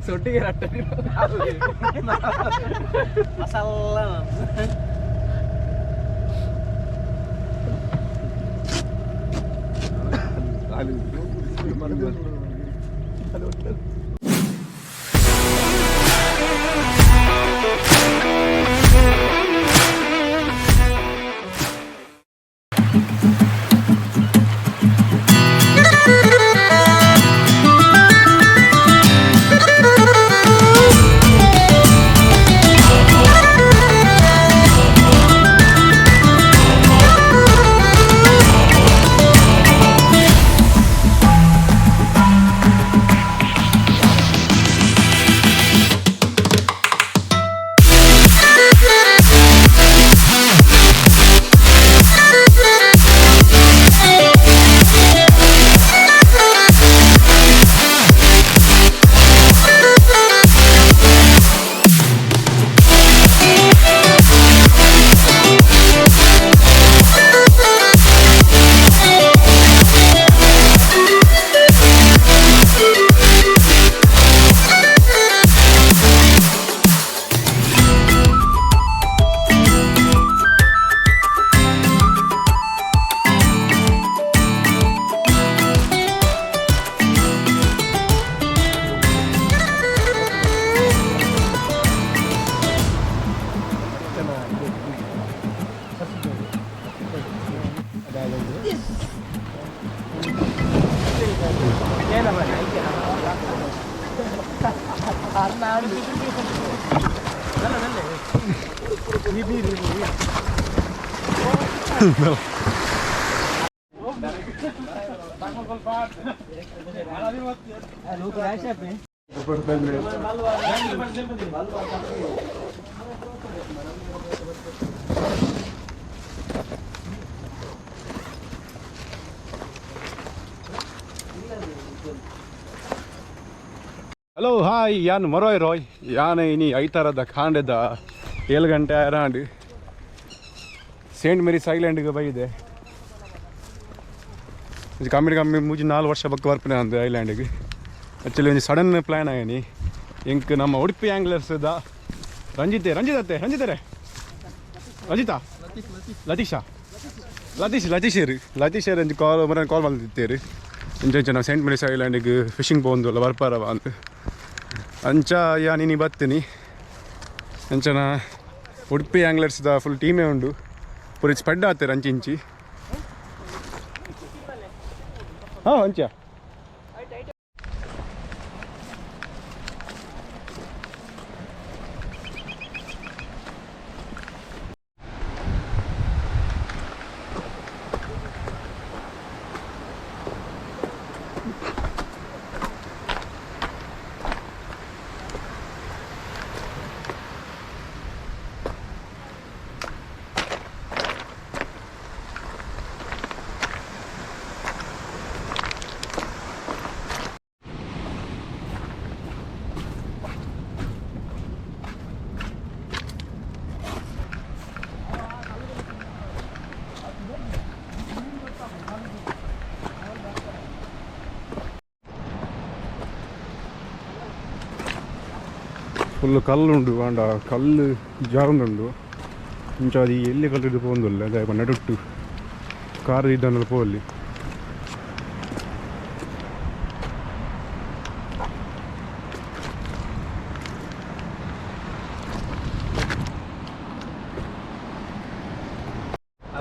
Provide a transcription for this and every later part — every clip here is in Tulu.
ಸೊಟ್ಟಿಗೆ ರಟ್ಟ ಮಸಾಲ ಹಲೋ ಹಾಯ್ ಯಾನ್ ಮರೋಯ್ ರೋಯ್ ಯಾನ್ ಇನಿ ಐತಾರದ ಖಾಂಡದ 7 ಗಂಟೆ ಅರಾಂಡ್ ಸೇಂಟ್ ಮೇರಿಸ್ ಐಲ್ಯಾಂಡ್ಗೆ ಬೈದೆ ಕಮ್ಮಿ ಕಮ್ಮಿ ಮೂಜಿ 4 ವರ್ಷ ಬಕ್ಕ ಬರ್ಪನೆ ಅಂದು ಐಲ್ಯಾಂಡಿಗೆ. ಆ್ಯಕ್ಚುಲಿ ಒಂಜಿ ಸಡನ್ ಪ್ಲ್ಯಾನ್ ಆಯನಿ ಎಂಕ್ ನಮ್ಮ ಉಡುಪಿ ಆ್ಯಂಗ್ಲರ್ಸ್ the ರಂಜಿತೆ ರಂಜಿತತ್ತೆ ರಂಜಿತರೆ ರಂಜಿತಾ ಲತೀಶಾ ಲತೀಶ್ ಲತೀಶೇರು ಲತೀಶೇರು ಒಂಜಿ ಕಾಲ್ ಮರ ಕಾಲ್ ಮಲ್ತಿತ್ತೇರು ಇಂಚ ಇಂಚ ನಾವು ಸೇಂಟ್ ಮೇರಿಸ್ ಐಲ್ಯಾಂಡಿಗೆ ಫಿಶಿಂಗ್ ಪೋಂದುಲ್ಲ ಬರ್ಪಾರವ ಅಂತ ಅಂಚ ಯಾ ನೀನು ಬತ್ತೀನಿ ಅಂಚನ ಉಡುಪಿ ಆ್ಯಂಗ್ಲರ್ಸ್ದ ಫುಲ್ ಟೀಮೇ ಉಂಡು ಪೂರಿ ಸ್ಪೆಡ್ ಆತೇರು ಅಂಚಿ ಇಂಚಿ ಹಾಂ ಅಂಚ ಫುಲ್ಲು ಕಲ್ಲುಂಡು ಆಂಡ ಕಲ್ಲು ಜಾರುಂದುಂಡು ಇಂಚ ಅದು ಎಲ್ಲಿ ಕಲ್ಲು ಪೋಂದುಲ್ಲ ಅದೇ ನಡುಟ್ಟು ಕಾರ್ ಇದ್ದನ್ನೆಲ್ಲ ಪೋಲಿ.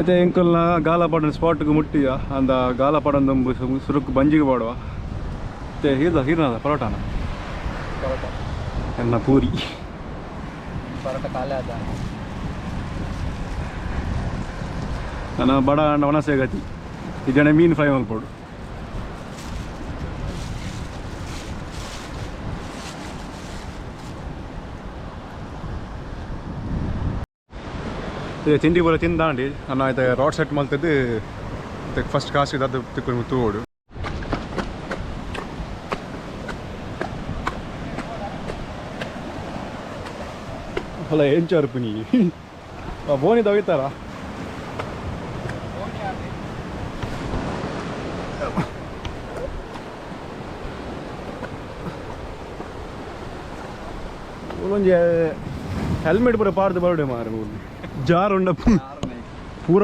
ಅದೇ ಎಂಕಲ್ನ ಗಾಲಪಾಡನ ಸ್ಪಾಟ್ಗೆ ಮುಟ್ಟಿಯ ಅಂದ ಗಾಲಪಾಡನ ದೊಂಬು ಸುರುಕು ಬಂಜಿಗೆ ಪಾಡುವ ಮತ್ತೆ ಹೀರ್ದ ಹೀರ್ನದ ಪರೋಟಾನ ಪರೋಟ ಎನ್ನ ಪೂರಿ ಪರೋಟ ಖಾಲಿ ಆದ ನನ್ನ ಬಡ ಅಂಡ ಒಣಸೆ ಗತಿ ಈ ಜನ ಮೀನು ಫ್ರೈ ಮಲ್ಪೋಡು. ತಿಂಡಿ ಪೂರ ತಿಂದಾಂಡಿ ನನ್ನ ಆಯ್ತು ರಾಡ್ ಸೆಟ್ ಮಲ್ತದ್ದು ಫಸ್ಟ್ ಕಾಸು ಅದು ತಿಕ್ಕೊಂಡು ತೂವೋಡು. ಅಲ್ಲ ಎಂಚು ನೀ ಬೋನಿ ತಗೋತಾರ ಒಂಜಿ ಹೆಲ್ಮೆಟ್ ಪೂರ ಪಾಡ್ದು ಬರಡೆ ಮಾರ ಜಾರ್ ಉಂಡ ಪೂರ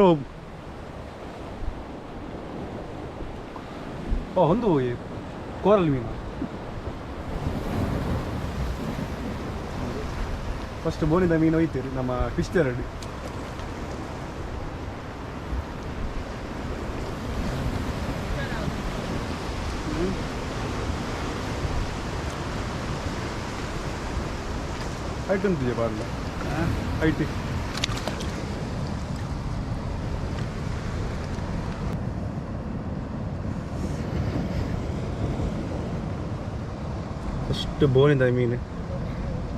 ಓ ಒಂದು ಕೋರಲ್ ಮೀನು ಫಸ್ಟ್ ಬೋನಿದ ಮೀನು ಒಯ್ತೀರಿ ನಮ್ಮ ಫಿಶ್ ಎರಡು ಹೈಟ್ ಉಂಟಿದೆ ಪಾಡಲ ಹೈಟ್ ಫಸ್ಟ್ ಬೋನಿದ ಮೀನು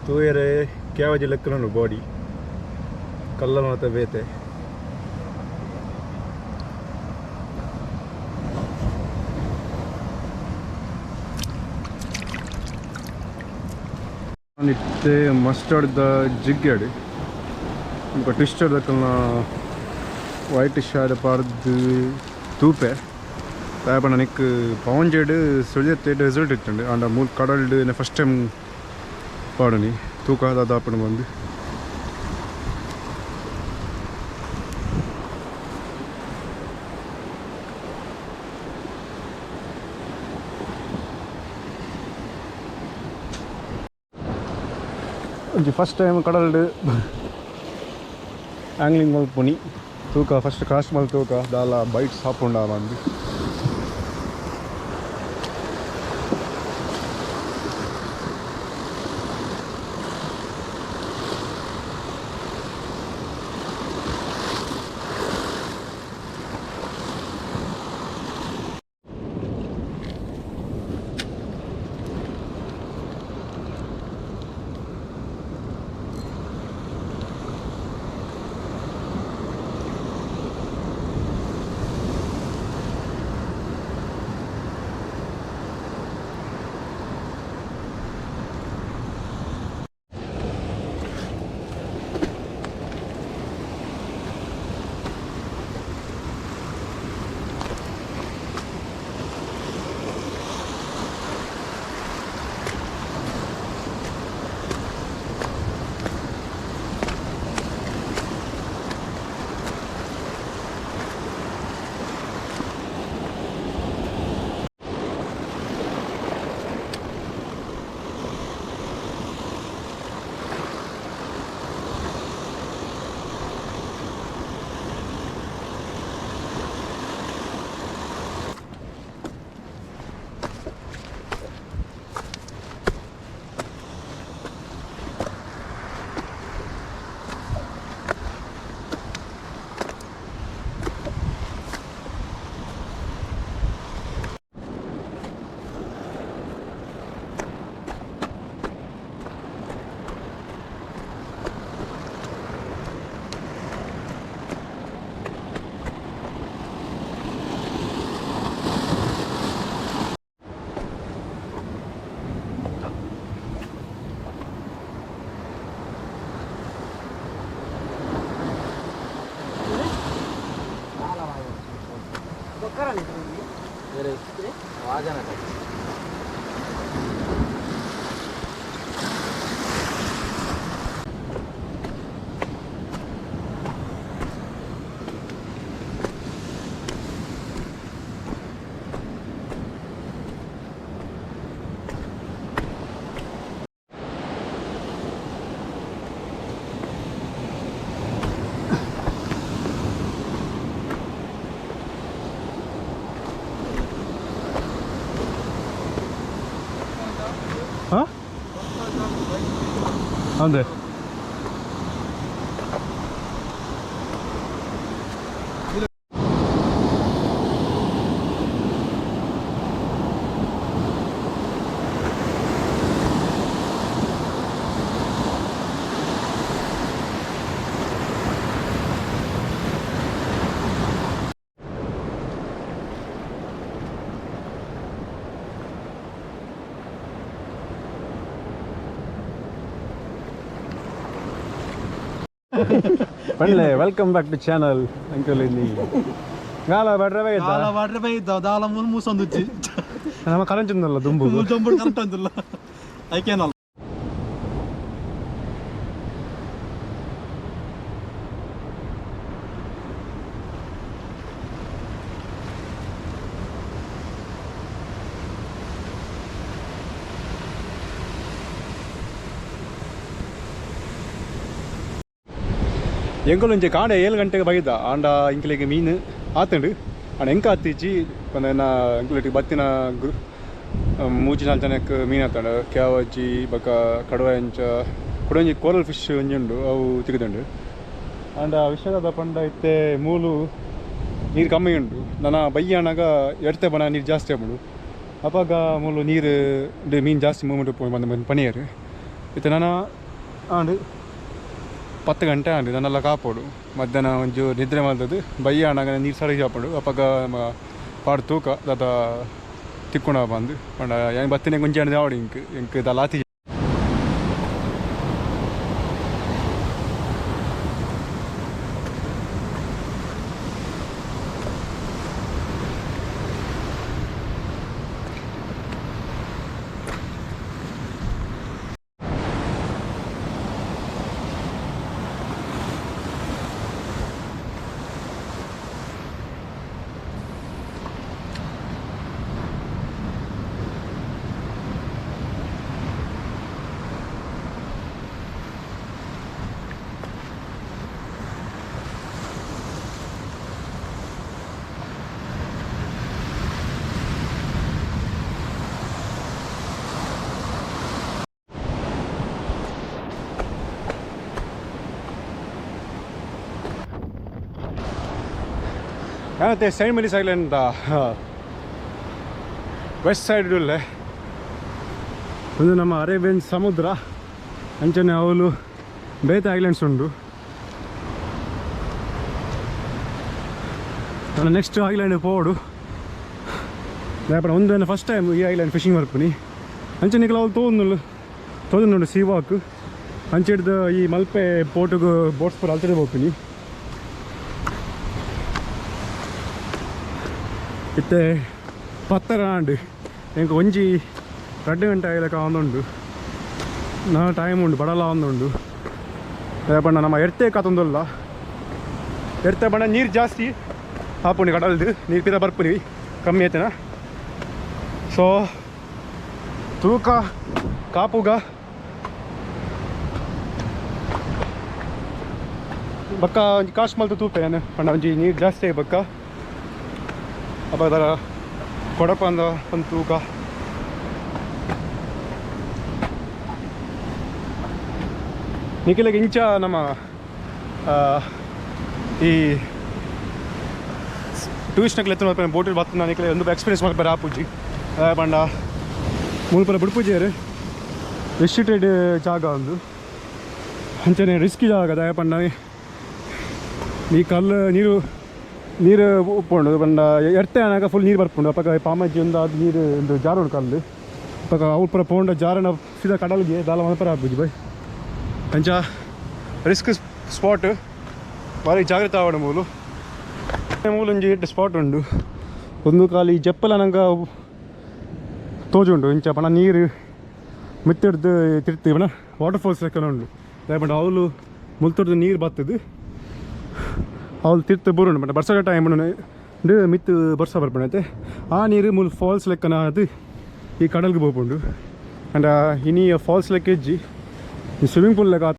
ತೂಯರೆ ಕ್ಯಾವಜಿ ಲೆಕ್ಕನುಂಡು ಬಾಡಿ ಕಲ್ಲ ಮಾತ ಬೇತೆ ಇತ್ತೆ ಮಸ್ಟರ್ಡ್ ಜಿಗ್ಗಡ್ ಬೊಕ ಟ್ವಿಸ್ಟರ್ ದಕ್ಕಲ್ನ ವೈಟ್ ಶಾಡ್ ಪಾಡ್ದು ತೂಪೆ ದಾಯೆ ನಿಕ್ ಪವನ್ಜೆಡ್ ಸುಳಿಯತ್ತೆ ರಿಸಲ್ಟ್ ಇತ್ತುಂಡು ಆಂಡ ಮೂಲು ಕಡಲ್ಡ್ ಫಸ್ಟ್ ಟೈಮ್ ಪಾಡುನಿ ತೂಕ ದಾದಾಪುಂಡು ಬಂದು ಒಂಜಿ ಫಸ್ಟ್ ಟೈಮ್ ಕಡಲ್ಡ್ ಆಂಗ್ಲಿಂಗ್ ಮಲ್ಪುನಿ ತೂಕ ಫಸ್ಟ್ ಕಾಸ್ಟ್ ಮಲ್ ತೂಕ ದಾಲ ಬೈಟ್ಸ್ ಹಾಪುಂಡ ಬಂದು ಹಾಂ ಅಂದೆ ಪಂಡ್ಲೆ welcome back to channel uncle ಇಲ್ಲಿ ಗಾಲ ಬಡ್ರವೇ ಇದ್ದ ದಾಲ ವಾಡ್ರೆ ಇದ್ದ ದಾಲ ಮೂಲು ಮೂಸೊಂದುಜ್ಜಿ ನಮ್ಮ ಕರೆಂಟ್ ಉಂದಲ್ಲ ದುಂಬು ಜಂಬುಡು ಕರೆಂಟ್ ಅಂದಿಲ್ಲ ಐಕೇನಲ್ಲ. ಎಂಕುಲೊಂಜಿ ಕಾಂಡೆ 7 ಗಂಟೆಗೆ ಬೈದ ಆಂಡ ಇಂಕ್ಲೆಗ್ ಮೀನು ಆತುಂಡು ಆಂಡ ಎಂಕ ಆತಿಜಿ ಪಂಡ ಎನ್ನ ಎಂಕುಲೆಗ್ ಬತ್ತಿನ ಮೂಜಿ ನಾಲ್ಕು ಜನಕ್ಕೆ ಮೀನು ಆತಂಡು ಕ್ಯಾವಜ್ಜಿ ಬೊಕ ಕಡವೆ ಅಂಚ ಕುಡೊಂಜಿ ಕೋರಲ್ ಫಿಶ್ ಒಂಜಿ ಉಂಡು ಅವು ತಿಕ್ದುಂಡು ಆಂಡ ವಿಷಯದ ಪಂಡ ಇತ್ತೆ ಮೂಲು ನೀರು ಕಮ್ಮಿ ಉಂಡು ನನ ಬಯ್ಯನಾಗ ಎಡ್ತೆ ಬಣ ನೀರು ಜಾಸ್ತಿ ಆಪುಂಡು ಅಪಗ ಮೂಲು ನೀರು ಮೀನು ಜಾಸ್ತಿ ಮೂವ್ಮೆಂಟ್ ಬಂದು ಪನಿಯರು ಇತ್ತೆ ನನ ಆಂಡ್ 10 ಗಂಟೆ ಆಂಡ್ ನನ್ನೆಲ್ಲ ಕಾಪೋಡು ಮಧ್ಯಾಹ್ನ ಒಂಚೂರು ನಿದ್ರೆ ಮಲ್ತದ್ದು ಬಯ್ಯ ಆನಗ ನೀರು ಸರಿ ಆಪುಂಡು ಅಪಗ ಪಾಡ್ ತೂಕ ದಾದ ತಿಕ್ಕುಣ ಬಂದು ಪಂಡ ಯಾನ್ ಬತ್ತಿನ ಒಂಜಿ ಆಂಡ್ ಆವಡ್ ಇಂಕ್ ಎಂಕ್ ದಾಲ ಆತಿಜಿ. ಮತ್ತೆ Saint Mary's Island west side ಉಲ್ಲೆ ಒಂದು ನಮ್ಮ ಅರೇಬಿಯನ್ ಸಮುದ್ರ ಅಂಚನೆ ಅವಲು ಬೇತೆ ಐಲ್ಯಾಂಡ್ಸ್ ಉಂಡು. ನಾನು ನೆಕ್ಸ್ಟ್ ಐಲ್ಯಾಂಡ್ ಪೋಡು ಒಂದು ಫಸ್ಟ್ ಟೈಮ್ ಈ ಐಲ್ಯಾಂಡ್ ಫಿಶಿಂಗ್ ಬರ್ಪುನಿ ಅಂಚನೆ ಅವಳು ತೋಂದುಲ್ಲು ತೋದುಂಡು ಸೀ ವಾಕ್ ಅಂಚೆ ಹಿಡ್ದು ಈ ಮಲ್ಪೆ ಪೋಟುಗು ಬೋಟ್ಸ್ ಪೂರ ಅಲ್ತಡೆ ಹೋಗ್ತೀನಿ. ಇತ್ತೆ ಪತ್ತರ ಆಂಡ್ ಎಂಕ್ ಒಂಜಿ 2 ಗಂಟೆ ಆಯ್ಲಕ ಆವೊಂದುಂಡು ನಾ ಟೈಮ್ ಉಂಡು ಬಡಲ ಆವೊಂದುಂಡು ಪಂಡ ನಮ್ಮ ಎರ್ತೆ ಕಾತೊಂದುಲ್ಲ ಎರ್ತೆ ಪಂಡ ನೀರು ಜಾಸ್ತಿ ಆಪುಂಡು ಕಡಲ್ದು ನೀರು ಪಿದ ಬರ್ಪುನಿ ಕಮ್ಮಿ ಆಯ್ತನ. ಸೊ ತೂಕ ಕಾಪುಗ ಬಕ್ಕ ಒಂಜಿ ಕಾಶ್ ಮಲ್ತು ತೂಪೆ ಪಂಡ ಒಂಜಿ ನೀರು ಜಾಸ್ತಿ ಆಯಿ ಬಕ್ಕ ಅಪಗದ ಕೊಡಪ ಅಂದ ಒಂದು ತೂಕ ನಿಖಿಲಗೆ ಇಂಚ ನಮ್ಮ ಈ ಟೂರಿಸ್ಟ್ನಕ್ಲೆ ಎತ್ತುನ ಬೋಟಿಲ್ ಬತ್ತುನ ನಿಖಿಲೆ ಒಂದು ಎಕ್ಸ್ಪೀರಿಯನ್ಸ್ ಮಲ್ಪರೆ ಆಪುಜಿ ಪಂಡ ಮುಲ್ಪರ ಬುಡ್ಪುಜಿಯರು ರೆಸ್ಟ್ರಿಕ್ಟೆಡ್ ಜಾಗ ಒಂದು ಅಂಚನೆ ರಿಸ್ಕಿ ಜಾಗ ದಾಯ ಪಂಡ ಈ ಕಲ್ಲು ನೀರು ನೀರು ಉಪ್ಪುಂಡು ಪಂಡ ಎರ್ತೆ ಆನಾಗ ಫುಲ್ ನೀರು ಬರ್ಪುಂಡು ಅಪಗ ಪಾಮಜ್ಜಿ ಒಂದು ಅದು ನೀರು ಒಂದು ಜಾರುಂಡು ಕಲ್ಲು ಅಪಗ ಅವು ಪೂರ ಪೋಂಡ ಜಾರನ ಸೀದಾ ಕಡಲ್ಗೆ ದಾಲ ಮಲ್ಪರೆ ಆಪುಜಿ ಬೈ ಅಂಚ ರಿಸ್ಕ್ ಸ್ಪಾಟ್ ಭಾರಿ ಜಾಗ್ರತೆ ಆವಡ ಮೂಲು ಮೂಲು ಒಂಜಿ ಎಡ್ಡೆ ಸ್ಪಾಟ್ ಉಂಡು ಒಂದು ಖಾಲಿ ಜಪ್ಪಲ ನಂಗ ತೋಜುಂಡು ಇಂಚ ಪಣ ನೀರು ಮಿತ್ತಿಡ್ದು ತಿರ್ತಿ ಪಣ ವಾಟರ್ ಫಾಲ್ಸ್ ಲೆಕ್ಕನ ಉಂಡು ದಾಯೆ ಪಂಡ ಅವಳು ಮುಲ್ತೊಡ್ದು ನೀರು ಬತ್ತದು ಅವಳು ತಿರ್ತು ಬರುಂಡು ಬಟ್ ಬರ್ಸದ ಟೈಮ್ ಉಂಡು ಮಿತ್ತು ಬರ್ಸ ಬರ್ಪುಂಡು ಆ ನೀರು ಮೂಲು ಫಾಲ್ಸ್ ಲೆಕ್ಕನ ಅದು ಈ ಕಡಲ್ಗೆ ಪೋಪುಂಡು ಅಂಡ್ ಇನಿ ಫಾಲ್ಸ್ ಲೆಕ್ಕ ಇಜ್ಜಿ ಈ ಸ್ವಿಮ್ಮಿಂಗ್ ಪೂಲ್ ಲೆಕ್ಕ.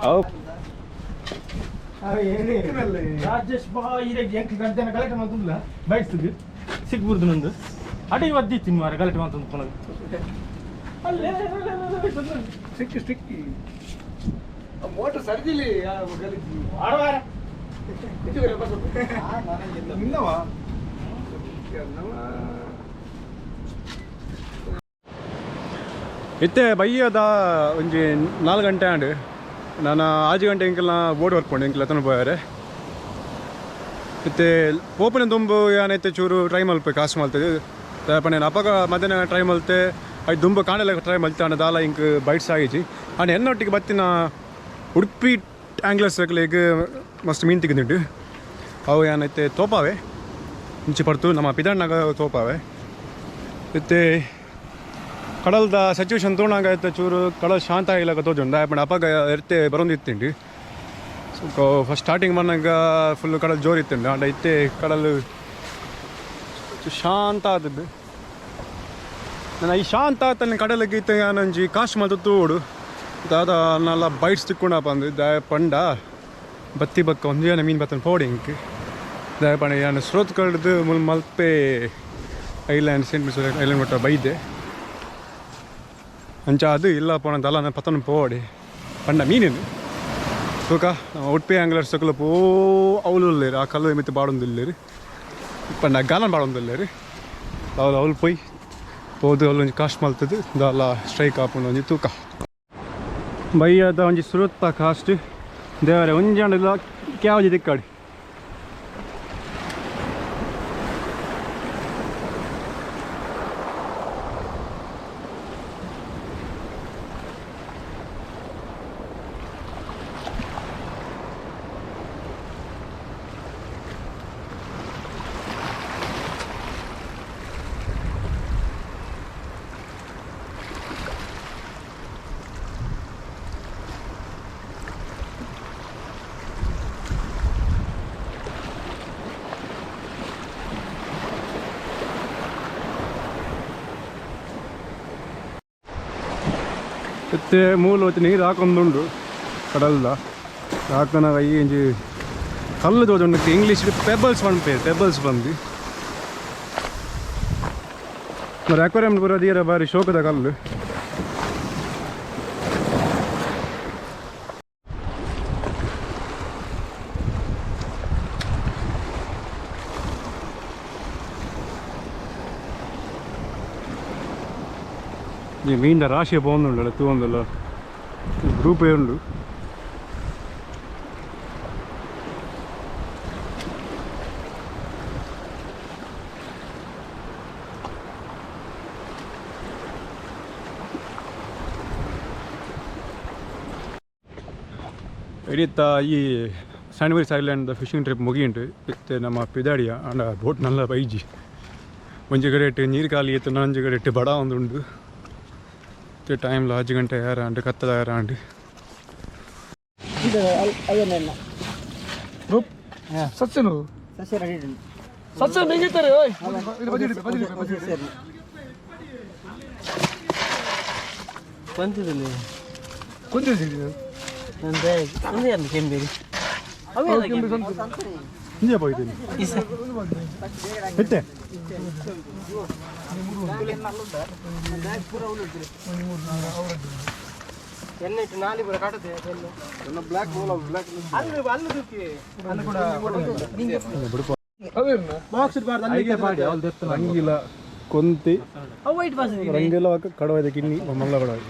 ಅವು ರಾಜೇಶ್ ಬಾ ಇರೆಗ್ ಎಂಕ್ ಗಂಟೆನ ಗಲಾಟೆ ಮಾಡ್ತುಂಡ್ಲ ಬೈಕ್ಸ್ ಸಿಕ್ಬುರ್ದು ನಂದು ಅಡಿ ಒದ್ದಿತ್ತೀನಿ ಮಾರ ಗಲಾಟೆ ಮಾಡ್ತುಂದು ಪುನಃ ಅಲ್ಲೇ ಸಿಕ್ಕಿ ಸಿಕ್ಕಿ ಮೋಟರ್ ಸರಿದಿಲ್ಲಿ ವಾರ ವಾರ ನಿನ್ನವಾ ಇತ್ತೆ ಬಯ್ಯದ ಒಂಜಿ 4 ಗಂಟೆ ಆಂಡ್ ನಾನು 6 ಗಂಟೆ ಎಂಕೆಲ್ಲ ಬೋಟ್ ವರ್ಕೊಂಡು ಎಂಕೆಲ್ಲ ಎತ್ತನ ಪೋಯಾರೆ. ಇತ್ತೆ ಪೋಪನ ದುಂಬು ಯಾನೈತೆ ಚೂರು ಟ್ರೈ ಮಲ್ಪೆ ಕಾಸು ಮಲ್ತದೆ ಪಂಡ ಅಪಗ ಮಧ್ಯಾಹ್ನ ಟ್ರೈ ಮಲ್ತೆ I ದುಂಬು ಕಾಣೆಲ್ಲ ಟ್ರೈ ಮಲ್ತೆ ಅಂಡ ದಾಲ ಇಂಕ್ ಬೈಟ್ಸ್ ಆಗಿಜಿ. ಅಂಡ್ ಎನ್ನೊಟ್ಟಿಗೆ ಬತ್ತಿನ ಉಡುಪಿ ಆ್ಯಂಗ್ಲರ್ಸ್ ಈಗ ಮಸ್ತ್ ಮೀನು ತಿಕ್ಕಿದುಂಟು. ಅವು ಏನೈತೆ ತೋಪಾವೆ ಇಂಚಿ ಪಡ್ತು ನಮ್ಮ ಪಿದಣ್ಣಾಗ ತೋಪಾವೆ. ಇತ್ತೆ ಕಡಲ್ದ ಸಿಚುವೇಶನ್ ತೋಣಾಗ ಇತ್ತೆ ಚೂರು ಕಡಲ್ ಶಾಂತ ಆಗಿಲ್ಲ ತೋಜುಂಡು ದಾಯ ಅಪಗ ಎರ್ತೆ ಬರೊಂದಿತ್ತಿಂಡು. ಸೊ ಫಸ್ಟ್ ಸ್ಟಾರ್ಟಿಂಗ್ ಬಂದಾಗ ಫುಲ್ ಕಡಲ್ ಜೋರು ಇತ್ತುಂಡು ಅಂಡ ಇತ್ತೆ ಕಡಲು ಶಾಂತ ಆದದ್ದು. ನನ್ನ ಈ ಶಾಂತ ಆತನ ಕಡಲಿಗೆ ಇತ್ತೆ ಯಾನೊಂಜಿ ಕಾಶ್ ಮಲ್ತು ತೋಡು ದಾದ ನಲ್ಲ ಬೈಟ್ಸ್ ತಿಕ್ಕೊಂಡಪ್ಪ ಅಂದು ದಾಯ ಪಂಡ ಬತ್ತಿ ಬಕ್ಕ ಒಂಜಿ ಜನ ಮೀನು ಬತ್ತನ ಪೋಡಿ ಇಂಕ್ ದಾಯ ಪಂಡ ಯಾನ ಸ್ರೋತ್ ಕಡ್ದು ಮುಲ್ ಮಲ್ಪೆ ಐಲ್ಯಾಂಡ್ ಸೆಂಟ್ ಮಿಸ್ ಐಲ್ಯಾಂಡ್ ಮಟ್ಟ ಬೈದೆ ಅಂಚ ಅದು ಇಲ್ಲ ಪೋಣ ದಲ್ಲ ಪತ್ತನ ಪೋಡಿ ಪಂಡ ಮೀನೇನು ತೂಕ ಉಡುಪಿ ಆಂಗ್ಲರ್ಸ್ ತಕಲ ಪೋ ಅವಳು ಉಲ್ಲೇರು ಆ ಕಲ್ಲು ಮಿತ್ತು ಬಾಡೊಂದಿಲ್ಲೇರು ಪಂಡ ಗಾಲನ್ ಬಾಡೊಂದಿಲ್ಲೇರು ಅವಳು ಅವಳು ಪೋಯ್ ಪೋದು ಅವಳು ಒಂಜಿ ಕಾಸ್ಟ್ ಮಲ್ತದ್ದು ದಾಲ ಸ್ಟ್ರೈಕ್ ಆಪುಂಡು ಒಂಜಿ ತೂಕ ಬಯ್ಯದ ಒಂಜಿ ಸುರುತ್ತ ಕಾಸ್ಟ್ ದೇವರೆ ಒಂಜಿ ಅಂಡಲ ಕ್ಯಾವಜಿ ದಿಕ್ಕಾಡಿ. ಇತ್ತೆ ಮೂಲ ಹೊತ್ತು ನೀರು ಹಾಕೊಂದುಂಡು ಕಡಲ್ದ ಹಾಕನಾಗ ಈ ಒಂಜಿ ಕಲ್ಲು ತೋಜುಂಡು ಇಂಗ್ಲೀಷ್ ಪೆಬಲ್ಸ್ ಪನ್ಪೇರು ಪೆಬಲ್ಸ್ ಬಂದು మరి ಅಕ್ವೇರಿಯಂ ಪೂರ ದೀರ ಬಾರಿ ಶೋಕದ ಕಲ್ಲು. ಈ ಮೀನಿನ ರಾಶಿ ಪೋಂದುಂಡಲ್ಲ ತೂವೊಂದುಲ್ಲ ಗ್ರೂಪೇ ಉಂಡು. ಇಡೀತ ಈ ಸ್ಯಾಂಡ್ವಿಚ್ ಐಲ್ಯಾಂಡ್ ಫಿಶಿಂಗ್ ಟ್ರಿಪ್ ಮುಗಿಯುಂಟು. ಇತ್ತೆ ನಮ್ಮ ಪಿದಾಡಿಯ ಅಂಡ ಬೋಟ್ ನಲ್ಲ ಬೈಜಿ ಒಂಜಿ ಕಡೆ ಇಟ್ಟು ನೀರು ಖಾಲಿ ಇತ್ತು ಒಂಜಿ ಕಡೆ ಇಟ್ಟು ಬಡ ಒಂದುಂಡು. ಇತ್ತೆ ಟೈಮ್ 6 ಗಂಟೆ ಯಾರ ಅಂಡು ಕತ್ತಲ ಯಾರ ಅಂಡು. ಸತ್ಯನು ಸತ್ಯ ಮಿಂಗಿತಾರೆ ಓಯ್ ಕೊಂತಿದಲ್ಲಿ ಕೊಂಚ ಒಂದು ಕೆಂಬೇರಿ ಇಂಜೆ ಪೋಯ್ತೀನಿ ಇತ್ತೆ ಎಣ್ಣೆ ಇಟ್ಟು ನಾಲಿ ಪೂರ ಕಟ್ಟದೆ ಬ್ಲಾಕ್ ಬ್ಲಾಕ್ ಅಲ್ಲಿ ಅಲ್ಲಿ ದೂಕಿ ರಂಗಿಲ ಕೊಂತಿ ಅವು ವೈಟ್ ಬಾಸ್ ರಂಗಿಲ ಕಡವಾದ ಕಿನ್ನಿ ಮಲ್ಲ ಕಡವಾದ.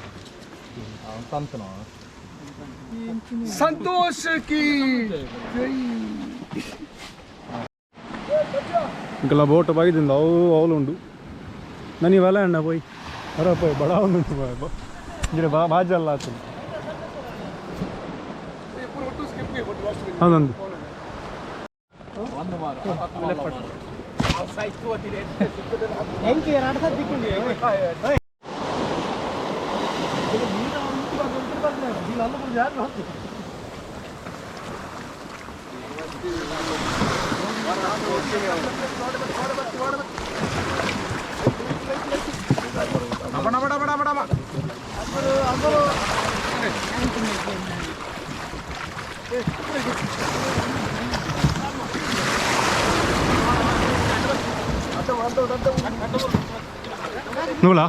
ಸಂತೋಷ್ ಕಿ ಇಂಕೆಲ್ಲ ಬೋಟ್ ಬೈದಿಂದ ಅವು ಅವಲು ಉಂಡು ನನಿ ವಲ ಅಣ್ಣ ಪೋಯ್ ಅರ ಪೋಯ್ ಬಡ ಉಂಡು ಇಂಜಿನ ಬಾ ಬಾಜಲ್ಲ ಆತುಂಡು. ಹೌದೊಂದು ನೂಲಾ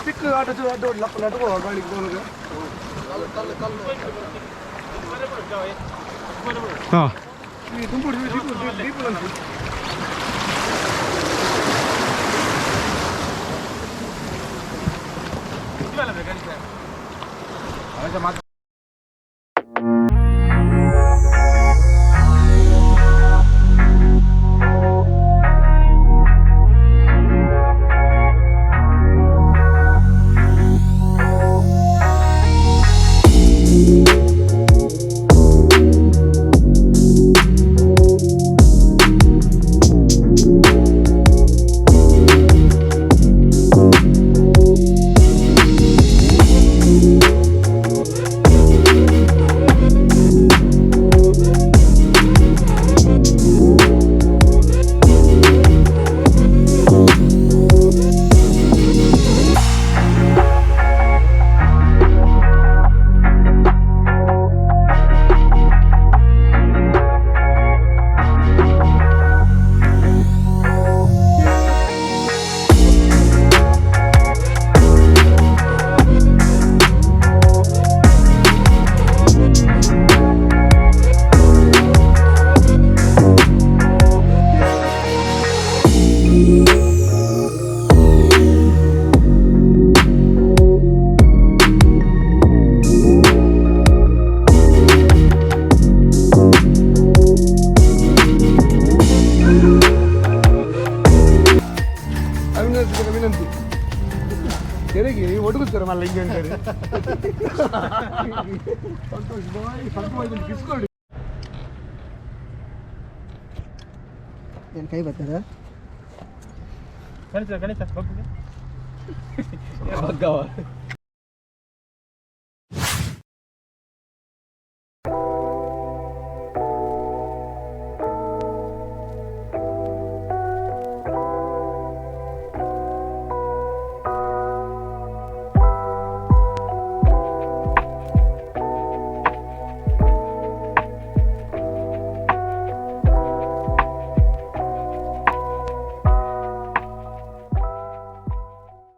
ಸ್ಟಿಕ್ ಆಟ ಅಡ್ಡ ನಟ್ಕೋ ಗಾಳಿ ಹಾಂ. ದುಂಬುಡು. ವಿನಂತಿ ತೆರಿಗೆ ಒಡಗುತ್ತಾರೆ ಮಲ್ಲ ಹಿಂಗೆ ಅಂತಾರೆ. ಸಂತೋಷ್ ಬಾಯ್, ಸಂತೋಷ್ ಕಿಸ್ಕೊಳ್ಳಿ. ಏನು ಕೈ ಬರ್ತದ? ಗಣಿತ ಗಣಿತ ಬಗ್ಗುಗೆ.